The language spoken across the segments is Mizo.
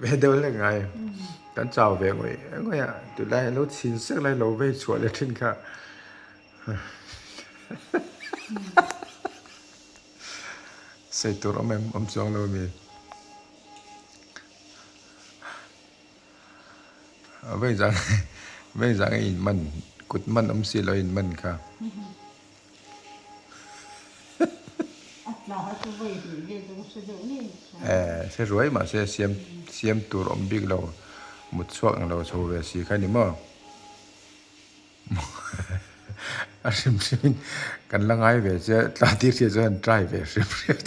Ve deuh hlek ngai. Kan chau ve ngawih ngawih a, tunlai lo chhin sek lai lo vei chhuah leh thin kha. Sei tur awm em awm chuang lo ami. Vei zang vei zang a in man kut man awm si lo in man kha. Hre ruai mahse siam siam tur awm bik lo mut chhuak ang lo chho ve si kha ni maw. A hrim hrim in kan la ngai ve che tla tir hria chuan try ve hrim hrim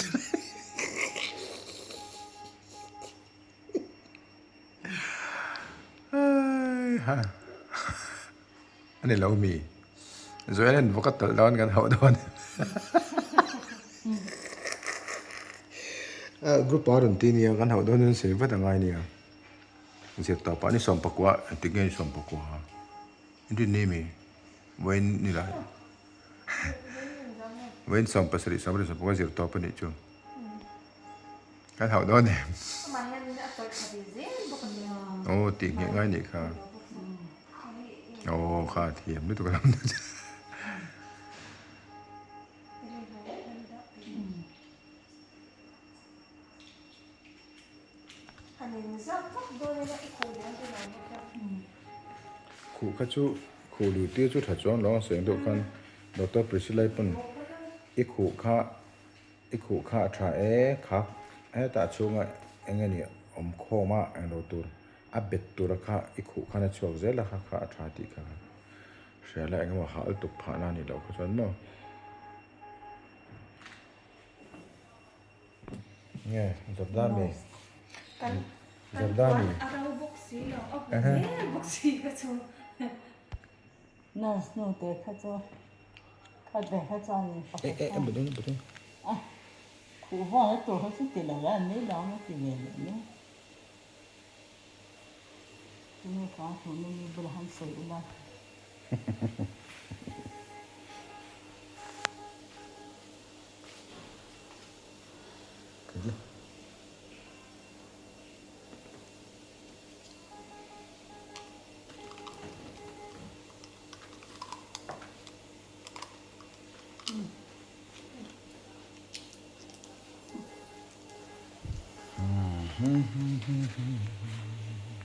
a ni lo mi Joel an vawk a talh dawn kan hauh dawn group a rawn ti nia kan hauh dawn chuan sawi vat a ngai nia. Zir tawh pah ni sawmpakua engtik nge ni sawmpakua engtin ni mi vawiin ni lai vawiin sawmpasarih sawmriat sawmpakua zir tawp anih chu kan hauh dawn em aw tih ngheh ngai nih kha aw kha thiam lutuk a lam Khuh kha chu khuh lui tir chu tha chuang lo ang sawi ang deuh khan Doctor Priscilla pawn i khuh kha i khuh kha a tha e kha hetah chhunga eng nge ni awm khawm a eng lo tur a bet tura kha i khuh khan a chhuak zel a kha kha a tha tih kha hria la eng emaw hal tuk phah na a nih loh kha chuan maw. Nge Jordani Jordani A ro bawk si lo a hmu zel bawk si kha chu. Nurse nu te kha chu khat ve kha chuan in pakhat kha. E e e A khuh vang a tur kha chu ti lo a an nei lo ang a ti ve leh mai. Tunge ka thu ni bulah han sawi ila.